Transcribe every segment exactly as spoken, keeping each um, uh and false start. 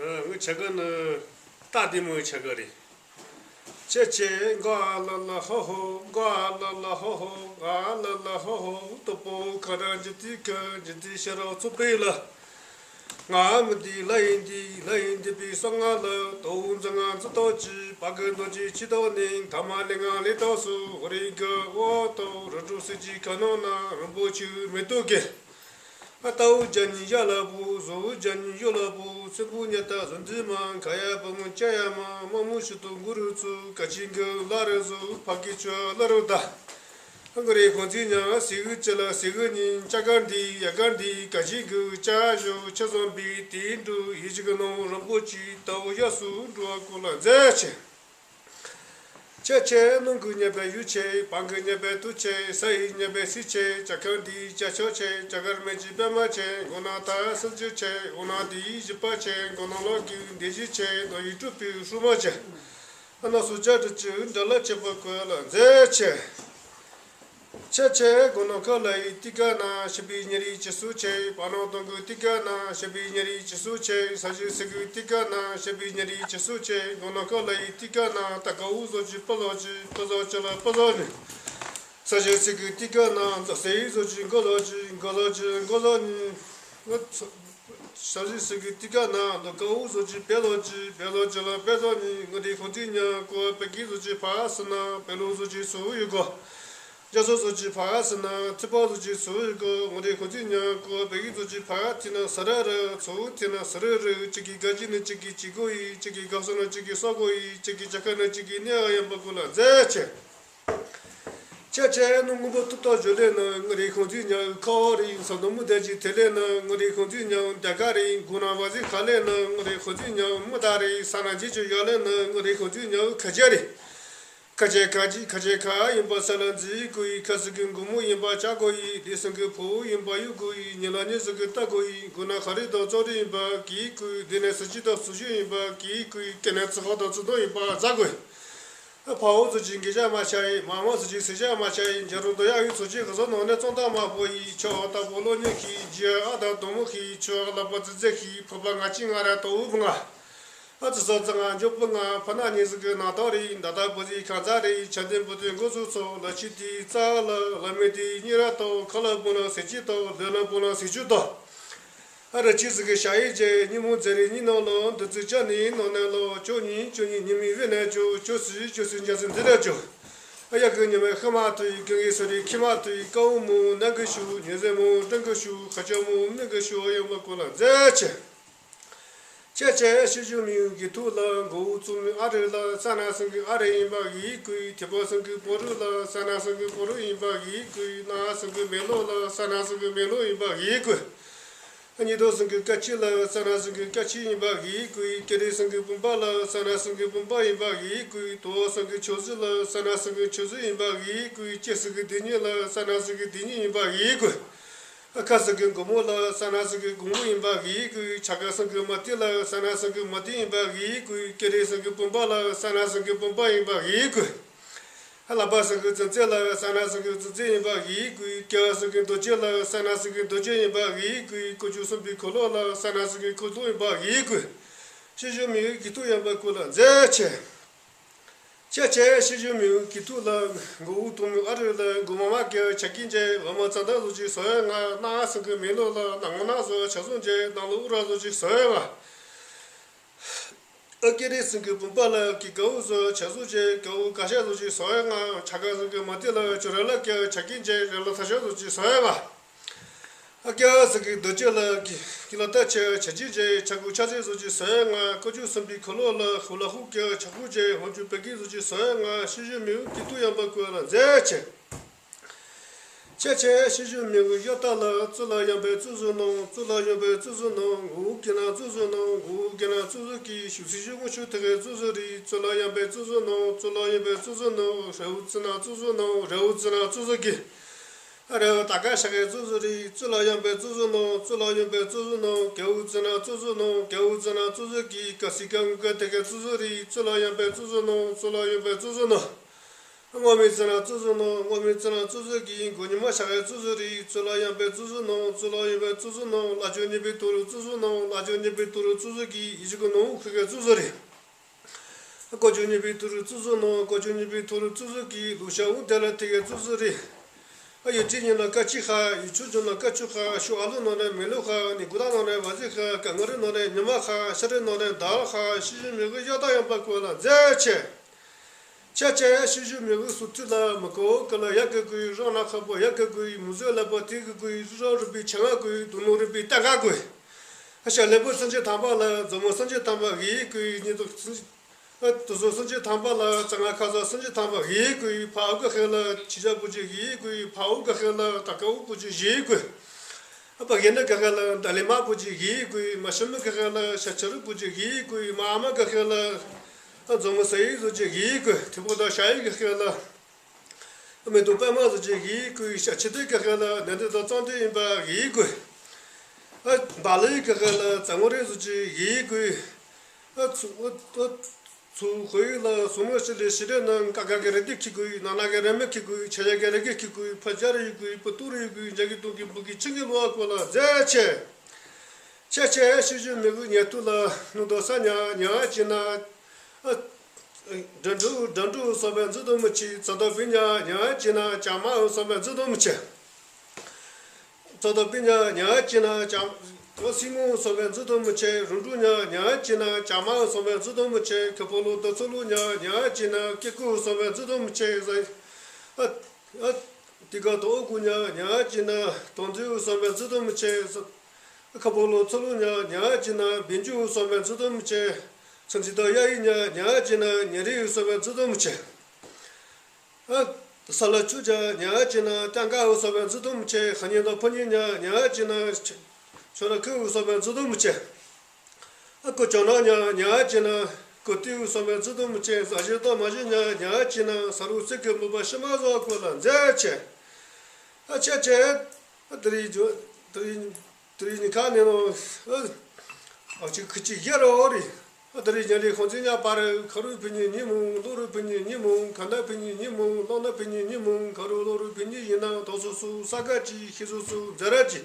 ངའི་ཆ་ག་ནི་རྟ་དེ་མོའི་ཆ་ག་རེད། ཆེ་ཆེ་ག་ལ་ལ་ཧོ་ཧོ། ག་ལ་ལ་ཧོ་ཧོ། ག་ལ་ལ་ཧོ་ཧོ། དོ་པོ་ཁ་ར་ཇི་ཏི་ཁ་ཇི་ཏི་ཤ་ར་ཚོ་པེ་ལ། ང་མི་འདི་ལ་ཡིན་འདི་ལ་ཡིན་འདི་པའི་སང་ང་ལ་དོ་འཛི་ང་འཛི་ཏོ་ཅི་པ་གི་ནོ་ཅི་ཅི་ཏོ་ནིང་ཐ་མ་ལེ་ང་ལེ་ཏོ་སུ་རི་གི་འོ་ཏོ་རི་ཀྲུ་སི་ཅི་ཁ་ནོ་ན་རིན་པོ་ཆེ་མེ་ཏོ་གི། ཨ་ཏའུ་ཇ་ཉི་ཡ་ལ་པུ་ཟོ་ཇ་ཉི་ཡོ་ལ་པུ་སེ་པུ་ཉ་ཏ་ཟོ་འཛི་མ་ཁ་ཡ་པ་མུ་ཅ་ཡ་མ་མ་མུ་ཤུ་ཏུ་གུ་རུ་ཚུ་ཀ་ཅི་གི་ལ་རེ་ཟོ་ཕ་གི་ཆོ་ལ་རུ་ད། ཨ་ག་རེ་ཁོང་ཚི་ཉ་སི་གི་ཅི་ལ་སི་གི་ཉིན་ཅ་ག་འདི་ཡ་ག་འདི་ཀ་ཅི་གི་ཅ་ཞོ་ཆ་ཟོམ་པི་ཏི་འགྲུ་ཡི་ཅི་གི་ནོ་རིན་པོ་ཆེ་ཏའུ་ཡ་སུ་འགྲོ་བ་ཀུ་ལ་མཛད་ཆེ། ཆེ་ཆེ་ནང་གི་ཉེ་བའི་ཡུལ་ཆེ། བང་གི་ཉེ་བའི་དུ་ཆེ། ས་ཡི་ཉེ་བའི་སི་ཆེ། ཅ་ཁ་འདི་ཅ་ཆོ་ཆེ། ཅ་གར་མེ་ཅི་པད་མ་ཆེ། མགོ་ན་ད་སིལ་ཅུ་ཆེ། འོ་ན་འདི་བཞི་པ་ཆེ། མགོ་ན་ལོ་གི་འདི་བཞི་ཆེ། ནོ་ཡི་ཀྲུ་པི་ཧྲུ་མ་ཆེ། ཨ་ན་སུ་ཅ་ཏུ་ཅུ་འདྲ་ལ་ཆེ་པོ་ཀོ་ལ་མཛད་ཆེ། ཆེ་ཆེ་མགོ་ནོ་ཁ་ལ་ཡི་ཏི་ཀ་ན་ཤི་པི་ཉེ་རི་ཅི་སུ་ཆེ། བ་ནོ་དོང་གི་ཏི་ཀ་ན་ཤི་པི་ཉེ་རི་ཅི་སུ་ཆེ། ས་ཞི་སི་གི་ཏི་ཀ་ན་ཤི་པི་ཉེ་རི་ཅི་སུ་ཆེ། མགོ་ནོ་ཁ་ལ་ཡི་ཏི་ཀ་ན་ཏ་ཀ་འུ་ཟོ་ཅི་པ་ལོ་ཅི་པ་ཟོ་ཅི་ལ་པ་ཟོ་ཉི། ས་ཞི་སི་གི་ཏི་ཀ་ན་ཏ་སེ་ཡི་ཟོ་ཅི་མགོ་ལོ་ཅི་མགོ་ལོ་ཅི་མགོ་ལོ་ཉི། ས་ཞི་སི་གི་ཏི་ཀ་ན་ལོ་ཀ་འུ་ཟོ་ཅི་པེ་ལོ་ཅི་པེ་ལོ་ཅི་ལ་པེ་ཟོ་ཉི། ང་དི་ཁོང་ཚི་ཉ་ཀོ་པེ་ཀི་ཟོ་ཅི་ཕ་སི་ན་པེ་ལོ་ཟོ་ཅི་སུ་ཡུ་ཀོ། རྒྱ་མཚོ་ཟོ་ཅི་ཕ་སི་ན་ཐི་པ་ཟོ་ཅི་སུ་ཡུ་ཀོ། ང་དི་ཁོང་ཚི་ཉ་ཀོ་པེ་ཀི་ཟོ་ཅི་ཕ་ཐི་ན་ས་ར་ར་ཚུ་ཐི་ན་ས་ར་ར། ཅི་གི་ག་ཅི་ནི་ཅི་གི་ཅི་གོ་ཡི། ཅི་གི་ག་སོ་ན་ཅི་གི་སོ་གོ་ཡི། ཅི་གི་ཅ་ཁ་ན་ཅི་གི་ནི་ཨ་ཡམ་པ་ཀུ་ལ་མཛད་ཆེ། ཆ་ཆེ་ནུ་ངུ་པོ་ཏུ་ཏོ་ཇོ་ལེ་ན་ང་རི་ཁོང་ཚི་ཉ་ཁ་བ་རི་ས་ནུ་མུ་དེ་ཅི་ཐེ་ལེ་ན་ང་རི་ཁོང་ཚི་ཉ་དེ་ཀ་རི་གུ་ན་བ་ཟི་ཁ་ལེ་ན་ང་རི་ཁོང་ཚི་ཉ་མུ་ད་རི་ས་ན་ཅི་ཅི་ཡ་ལེ་ན་ང་རི་ཁོང་ཚི་ཉ་ཁ་ཆེ་རི། ཁ་ཆེ་ཁ་ཅི་ཁ་ཆེ་ཁ་ཡིན་པ་ས་ལ་འཛི་གུ་ཡི། ཁ་སི་གི་གུ་མུ་ཡིན་པ་ཅ་གོ་ཡི། དི་སང་གི་ཕུ་ཡིན་པ་ཡུ་གུ་ཡི། ཉི་ལ་ཉི་སི་གི་ཏ་གོ་ཡི། གུ་ན་ཁ་རི་དང་ཙོ་རི་ཡིན་པ་གི་གུ་ཡི། དི་ནེ་སི་ཅི་དང་སུ་ཅི་ཡིན་པ་གི་གུ་ཡི། ཀེ་ནེ་ཙི་ཧོ་དང་ཙི་དོ་ཡིན་པ་ཛ་གོ་ཡི། ཕ་བོ་ཚོ་ཅི་གི་ཞ་མ་ཆ་ཡི། མ་མོ་ཚོ་ཅི་སི་ཞ་མ་ཆ་ཡི། འཇའ་རོ་དོ་ཡ་ཡུ་ཚོ་ཅི་ག་ཚོ་ནང་ནེ་ཙོང་ཏ་མ་པོ་ཡི། ཆོ་ཏ་པོ་ལོ་ཉི་ཁི་ཇི་ཨ་ད་དོ་མོ་ཁི་ཆོ་ལ་པ་ཙི་ཙེ་ཁི་ཕ་པ་ང་ཅི་ང་ར་དོ་བུ་ང་། ཨ་ཙི་ཙ་ཙ་ང་འཇོ་པུ་ང་ཕ་ན་ཉི་ཟི་གི་ན་ཏོ་རི་ད་ད་པོ་ཟི་ཁ་ཛ་རི་ཆ་འདི་པོ་ཏི་མགོ་ཚུ་ཚོ་ལ་ཆི་ཏི་ཙ་ལ་ལ་མི་ཏི་ཉི་ར་ཏོ་ཁ་ལ་པོ་ན་སི་ཅི་ཏོ་ལེ་ལ་པོ་ན་སི་ཅུ་ཏོ། ཨ་ར་ཅི་ཟི་གི་ཤ་ཡི་ཅེ་ཉི་མོ་ཛེ་རི་ཉི་ནོ་ལོ་འདི་ཙི་ཅ་ནི་ནོ་ནེ་ལོ་ཅོ་ཉི་ཅོ་ཉི་ཉི་མི་བེ་ནེ་ཅོ་ཅོ་སི་ཅོ་སི་ཉ་སི་འདི་ར་ཅོ། ཨ་ཡ་གི་ཉི་མ་ཤ་མ་ཏུ་ཡི་གི་ངི་སི་རི་ཁི་མ་ཏུ་ཡི་ཀ་འུ་མུ་ནང་གི་ཤུ་ཉི་ཟེ་མུ་ཀྲང་གི་ཤུ་ཁ་ཅོ་མུ་མི་གི་ཤུ་ཡོ་མ་ཀུ་ལ་མཛད་ཆེ། ཆེ་ཆེ་ཤི་ཞུ་མི་གི་ཐུ་ལ་མགོ་བོ་བཙུམ་མི་ཨ་རི་ལ་ས་ན་སང་གི་ཨ་རི་ཡིན་པ་ཡི་གུ་ཡི། ཐི་པོ་སང་གི་པོ་རུ་ལ་ས་ན་སང་གི་པོ་རུ་ཡིན་པ་ཡི་གུ་ཡི། ན་སང་གི་མེ་ལོ་ལ་ས་ན་སང་གི་མེ་ལོ་ཡིན་པ་ཡི་གུ་ཡི། ཉི་དོ་སང་གི་ཀ་ཆི་ལ་ས་ན་སང་གི་ཀ་ཆི་ཡིན་པ་ཡི་གུ་ཡི། ཀེ་རི་སང་གི་བུམ་པ་ལ་ས་ན་སང་གི་བུམ་པ་ཡིན་པ་ཡི་གུ་ཡི། དོ་སང་གི་ཆོ་ཟི་ལ་ས་ན་སང་གི་ཆོ་ཟི་ཡིན་པ་ཡི་གུ་ཡི། ཅེ་སང་གི་དི་ཉི་ལ་ས་ན་སང་གི་དི་ཉི་ཡིན་པ་ཡི་གུ་ཡི། ཁ་སང་གི་གུ་མོ་ལ་ས་ན་སང་གི་གུ་མོ་ཡིན་པ་ཡི་གུ་ཡི། ཆ་ག་སང་གི་མ་ཏི་ལ་ས་ན་སང་གི་མ་ཏི་ཡིན་པ་ཡི་གུ་ཡི། ཀེ་རི་སང་གི་བུམ་པ་ལ་ས་ན་སང་གི་བུམ་པ་ཡིན་པ་ཡི་གུ་ཡི། ལ་པ་སང་གི་ཙི་ཙི་ལ་ས་ན་སང་གི་ཙི་ཙི་ཡིན་པ་ཡི་གུ་ཡི། ཀ་སང་གི་རྡོ་རྗེ་ལ་ས་ན་སང་གི་རྡོ་རྗེ་ཡིན་པ་ཡི་གུ་ཡི། ཀུ་ཅུ་སུམ་པའི་འཁོར་ལོ་ལ་ས་ན་སང་གི་འཁོར་ལོ་ཡིན་པ་ཡི་གུ་ཡི། ཤི་ཞུ་མི་ཡི་གི་ཐུ་ཡང་པ་ཀུ་ལ་མཛད་ཆེ། ཆེ་ཆེ་ཤི་ཞུ་མི་ཡི་གི་ཐུ་ལ་མགོ་བོ་ཐུང་མི་ཨ་རི་ལ་མགོ་མ་མ་ཀེ་ཆ་ཀིན་ཅེ་བ་མ་ཙ་ད་ལོ་ཅི་སོ་ཡ་ང་། ན་སང་གི་མེ་ལོ་ལ་ན་ངོ་ན་སོ་ཆ་སུང་ཅེ་ན་ལོ་ཨུ་ར་ལོ་ཅི་སོ་ཡ་ང་། ཨ་ཀེ་རི་སིང་གི་བུམ་པ་ལ་ཀི་ཀའུ་ཟོ་ཆ་ཟུ་ཅེ་ཀའུ་ཀ་ཤ་ཟོ་ཅི་སོ་ཡ་ང་། ཆ་ག་སིང་གི་མ་ཏི་ལ་ཅོ་ར་ལ་ཀེ་ཆ་ཀིན་ཅེ་ར་ལ་ཐ་ཤ་ཟོ་ཅི་སོ་ཡ་ང་། ཨ་ཀེ་སིང་གི་རྡོ་རྗེ་ལ་ཀི་ཀི་ལ་ཏ་ཆེ་ཆ་ཅི་ཅེ་ཆ་གུ་ཆ་ཟེ་ཟོ་ཅི་སོ་ཡ་ང་། ཀོ་ཅུ་སིམ་པི་ཁོ་ལོ་ལ་ཧུ་ལ་ཧུ་ཀེ་ཆ་གུ་ཅེ་ཧོ་ཅུ་པེ་ཀི་ཟོ་ཅི་སོ་ཡ་ང་། ཤི་ཞུ་མི་ཡུ་ཀི་ཏུ་ཡང་པ་ཀུ་ལ་མཛད་ཆེ། ཆེ་ཆེ་ཤི་ཞུ་མི་གུ་ཡོ་ཏ་ལ་ཙུ་ལ་ཡང་པའི་ཙུ་ཟུ་ནོ། ཙུ་ལ་ཡང་པའི་ཙུ་ཟུ་ནོ། ངུ་གུ་ཀི་ན་ཙུ་ཟུ་ནོ། ངུ་གུ་ཀི་ན་ཙུ་ཟུ་ཀི། ཤུ་སི་ཤུ་མུ་ཤུ་ཐི་གི་ཙུ་ཟུ་རི། ཙུ་ལ་ཡང་པའི་ཙུ་ཟུ་ནོ། ཙུ་ལ་ཡང་པའི་ཙུ་ཟུ་ནོ། རེ་བུ་ཙི་ན་ཙུ་ཟུ་ནོ། རེ་བུ་ཙི་ན་ཙུ་ཟུ་ཀི། རེ་བུ་ཏ་ཀ་ཤ་གི་ཙུ་ཟུ་རི། ཙུ་ལ་ཡང་པའི་ཙུ་ཟུ་ནོ། ཙུ་ལ་ཡང་པའི་ཙུ་ཟུ་ནོ། གེ་བུ་ཙི་ན་ཙུ་ཟུ་ནོ། གེ་བུ་ཙི་ན་ཙུ་ཟུ་ཀི། ཀ་སི་ཀ་ངུ་ཀ་ཐི་གི་ཙུ་ཟུ་རི། ཙུ་ལ་ཡང་པའི་ཙུ་ཟུ་ནོ། ཙུ་ལ་ཡང་པའི་ཙུ་ཟུ་ནོ། སྔོན་མའི་ཚེ་ན་བཙུན་གཟུགས་སྣང་། སྔོན་མའི་ཚེ་ན་བཙུན་གཟུགས་ཀྱི། མགོ་ཉི་མ་ཞག་གི་བཙུན་གཟུགས་རེད། བཙུན་ལ་ཡང་པའི་བཙུན་གཟུགས་སྣང་། བཙུན་ལ་ཡང་པའི་བཙུན་གཟུགས་སྣང་། ལ་ཆུ་ཉི་པའི་ཐོ་རུ་བཙུན་གཟུགས་སྣང་། ལ་ཆུ་ཉི་པའི་ཐོ་རུ་བཙུན་གཟུགས་ཀྱི། ཡིད་ཆུ་གི་སྣང་བ་ཁུ་གི་བཙུན་གཟུགས་རེད། ཀོ་ཆུ་ཉི་པའི་ཐོ་རུ་བཙུན་གཟུགས་སྣང་། ཀོ་ཆུ་ཉི་པའི་ཐོ་རུ་བཙུན་གཟུགས་ཀྱི། ལུས་ཤ་བོ་དེ་ལ་ཐིག་གི་བཙུན་གཟུགས་རེད། ཨ། ཡུལ་ཆུ་ཉིན་ལ་སྐར་ཆ་ཤར། ཡུལ་ཆུ་ཆུང་ལ་སྐར་ཆུང་ཤར། ཤོག་ཨ་ལུག་ནང་ནས་མེ་ལུག་ཤར། ནི་གུ་དང་ནང་ནས་བ་ཟི་ཤར། ག་ང་རི་ནང་ནས་ཉི་མ་ཤར། ཤ་རི་ནང་ནས་ཟླ་བ་ཤར། ཤི་བཞིན་མི་གི་ཡོད་དང་ཡོད་པ་ཀུན་ལ་མཛེས་ཆེ། ཆེ་ཆེ་ཤི་བཞིན་མི་གི་སུ་ཐུ་ལ་མི་གོ་གི་ལ་ཡ་གི་གུ་རང་ན་ཁ་པོ་ཡ་གི་གུ་མུ་ཟོ་ལ་པོ་ཐི་གི་གུ་རི་རོ་རི་པི་ཆ་ང་གུ་དུ་ནོ་རི་པི་ཏ་ག་གུ། ཨ། ཤ་ལེ་པོ་སེང་ཆེན་ཐང་པ་ལ། མཛོ་མོ་སེང་ཆེན་ཐང་པ་གི་གུ་ཉི་དུ་སེང་ཆེན། ཨ། དུ་ཟོ་སེང་ཆེན་ཐང་པ་ལ། ཙ་ང་ཁ་ཟ་སེང་ཆེན་ཐང་པ་གི་གུ་ཕ་བུ་ག་ཤེ་ལ། ཆི་ཇ་པུ་ཅི་གི་གུ་ཕ་བུ་ག་ཤེ་ལ། ཏ་ཀ་བུ་པུ་ཅི་གི་གུ། ཨ། པ་གེ་ན་ག་ཤེ་ལ། ད་ལི་མ་པུ་ཅི་གི་གུ། མ་ཤི་མི་ག་ཤེ་ལ། ཤ་ཆ་རུ་པུ་ཅི་གི་གུ། མ་ཨ་མ་ག་ཤེ་ལ། ཨ། མཛོ་མོ་ས་ཡི་ཟོ་ཅི་གི་གུ། ཐི་པོ་ད་ཤ་ཡི་ག་ཤེ་ལ། མེ་ཏོག་པད་མ་ཟོ་ཅི་གི་གུ། ཤ་ཆི་ཏི་ག་ཤེ་ལ། ནན་ཏི་ད་ཙང་ཏི་ཡིན་པ་གི་གུ། ཨ། བ་ལི་ག་ཤེ་ལ། ཙ་ངོ་རེ་ཟོ་ཅི་གི་གུ། ཨ། ཚུ། ཨ། ཚུ་ཧོ་ཡི་ལ་སུ་མོ་ཤི་ལི་ཤི་རེ་ན། ཀ་ཀ་གི་རེ་ཏི་ཁི་གུ། ན་ན་གི་རེ་མི་ཁི་གུ། ཆ་ཡ་གི་རེ་གི་ཁི་གུ། ཕ་ཇ་རེ་གུ། པུ་ཏུ་རེ་གུ། འཇའ་གི་དུང་གི་བུ་གི་ཆིང་གི་ལོ་ཀོ་ལ་མཛེས་ཆེ། ཆེ་ཆེ་ཤི་བཞིན་མི་གི་ཉེ་དུ་ལ། ནུ་དོ་ས་ཉ་ཉ་ཅི་ན། ཨ། འགྲོ་འགྲོ་འགྲོ་འགྲོ་སོ་པའི་མཛུ་དུ་མི་ཆེ། ཙ་དོ་པི་ཉ་ཉ་ཅི་ན། ཅ་མ་སོ་པའི་མཛུ་དུ་མི་ཆེ། ཙ་དོ་པི་ཉ་ཉ་ཅི་ན། ཅ། ཨོ། སི་མོ་སོ་པའི་མཛུ་དུ་མི་ཆེ། རུ་འགྲོ་ཉ་ཉ་ཅི་ན། ཅ་མ་སོ་པའི་མཛུ་དུ་མི་ཆེ། ཁ་པོ་ལོ་དོ་ཚོ་ལུ་ཉ་ཉ་ཅི་ན། ཀེ་ཀུ་སོ་པའི་མཛུ་དུ་མི་ཆེ། ཨ། ཨ། ཏི་ཀ་དོ་ཨོ་ཀུ་ཉ་ཉ་ཅི་ན། དོ་འཛི་སོ་པའི་མཛུ་དུ་མི་ཆེ། ཁ་པོ་ལོ་ཚོ་ལུ་ཉ་ཉ་ཅི་ན། བིན་ཇུ་སོ་པའི་མཛུ་དུ་མི་ཆེ། ཚང་ཚི་དོ་ཡ་ཡི་ཉ་ཉ་ཅི་ན། ཉེ་རི་སོ་པའི་མཛུ་དུ་མི་ཆེ། ཨ། ས་ལ་ཆུ་ཇ་ཉ་ཅི་ན། ཏང་ཀ་འུ་སོ་པའི་མཛུ་དུ་མི་ཆེ། ཧ་ཉེ་དོ་ཕ་ཉི་ཉ་ཉ་ཅི་ན། ཆོ་ན་ཁུ་འུ་སོ་པའི་མཛུ་དུ་མི་ཆེ། ཨ། ཀོ་ཅོ་ན་ཉ་ཉ་ཅི་ན། ཀོ་ཏི་འུ་སོ་པའི་མཛུ་དུ་མི་ཆེ། ས་ཞེ་དོ་མ་ཞེ་ཉ་ཉ་ཅི་ན། ས་རུ་སི་ཀི་མུ་པ་ཤི་མ་ཟོ་ཀོ་ལ་མཛེས་ཆེ། ཨ། ཆེ་ཆེ། ཨ། དེ་རིང་ཇོ་དེ་རིང་དེ་རིང་ཉི་ཁ་ནས་ནོ། ཨ། ཨ་ཅིག་ཁི་ཅིག་ཡ་རོ་རི། ཨ། དེ་རིང་ཉ་རི་ཁོང་ཚེ་ཉ་པ་རི། ཁ་རུ་ཕི་ཉི་ཉི་མོ། ལོ་རུ་ཕི་ཉི་ཉི་མོ། ཁ་ན་ཕི་ཉི་ཉི་མོ། ལོ་ན་ཕི་ཉི་ཉི་མོ། ཁ་རུ་ལོ་རུ་ཕི་ཉི་ཡིན་ན། དོ་སོ་སོ་ས་ག་ཅི་ཤི་སོ་སོ་མཛེས་ར་ཅི།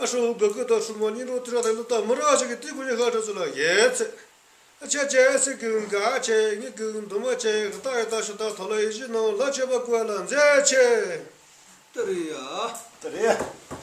ཨ། ཧྲོ་ག་གི་དོ་ཧྲུ་མོ་ཉི་རོ་ཏི་ར་དེ་ལོ་ད་མི་ར་ཞིག་གི་ཏི་གུ་ཉི་ཁ་ཏྲ་ཚུ་ལ་ཡེ་ཚེ། ཨ། ཆེ་ཆེ་སི་གི་ག་ཆེ་ཉི་གི་འདུ་མ་ཆེ། གི་ད་ཡི་ད་ཤི་ད་ཐོ་ལ་ཡི་ཞི་ནོ་ལ་ཆེ་བ་ཀུ་ལ་མཛེས་ཆེ། དེ་རེད་ཡ། དེ་རེད་ཡ།